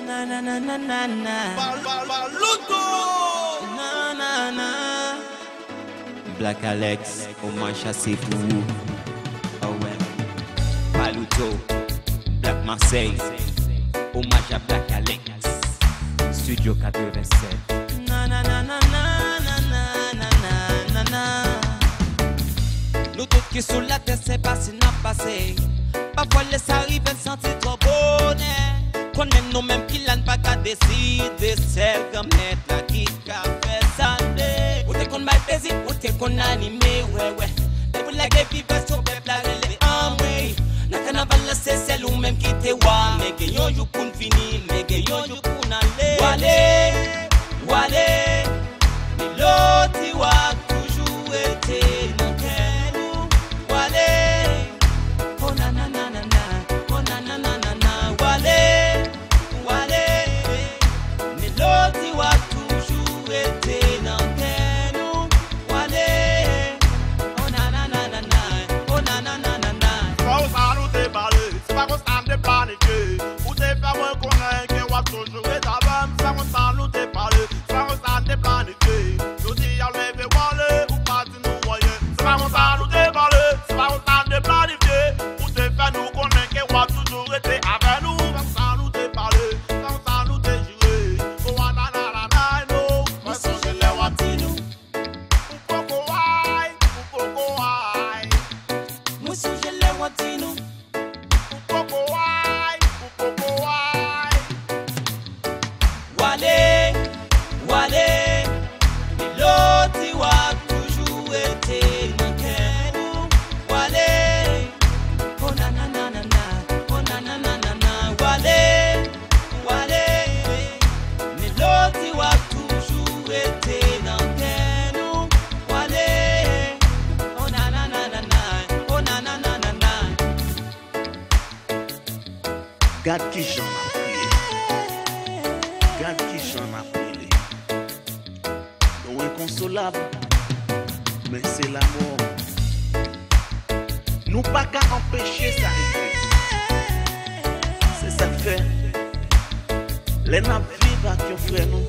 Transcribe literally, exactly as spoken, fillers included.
Na, na, na, na, na, na. Bal, bal, bal, Louto. Na, na, na. Black Alex, omaj sa se pou ou. Awen. Paluto, Black Marseille, omaj a Black Alex. Studio katrevensèt. Na, na, na, na. Nou tout ki sou latè, se pase n ap pase. Pafwa lè sa rive, n santi twò bonè. Konnen nou menm ki la, n pa ka deside, sèl Granmèt la ki ka fè sa l vle. Ou te konn bay plezi, ou te konn anime, wè, wè. Depi w lage vibras, pèp la rele anmwey. Nan kanaval la, se sèl ou menm ki te wa. Men gen yon jou pou n fini, men gen yon jou pou n ale. W ale, w ale. Melodi w ap toujou rete nan kè nou. W ale. Oh na na na na na, oh na na na na na. W ale, w ale. Melodi w ap toujou rete nan kè nou. W ale. Oh na na na na na, oh na na na na na. Se pa konsa nou te pale, se pa konsa n te planifye. Ou te fè mwen konnen ke w ap toujou ret avè m. Se pa konsa nou te pale, se pa konsa n te planifye. Jodi a w leve w ale, ou pa di nou anyen. Se pa konsa nou te pale, se pa konsa n te planifye. Ou te fè nou konnen ke w ap toujou rete avè nou. Se pa konsa nou te pale, se pa konsa nou te jire. Oh, a na na na na, no. Mwen sonje lè w ap di nou. Ou poko ay, ou poko ay. Mwen sonje lè w ap di nou. Ou poko ay, ou poko ay. W ale, w ale. Melodi w ap toujou rete nan kè nou. W ale. Oh na na na na na, oh na na na na na. W ale, w ale. Melodi w ap toujou rete nan kè nou. W ale. Oh na na na na na, oh na na na na na. Gad kijan n ap kriye. Gad kijan n ap rele. Nou enkonsolab, men se lamò. Nou pa ka anpeche sa rive. Se sa k fè, lè n ap viv ak yon frè nou,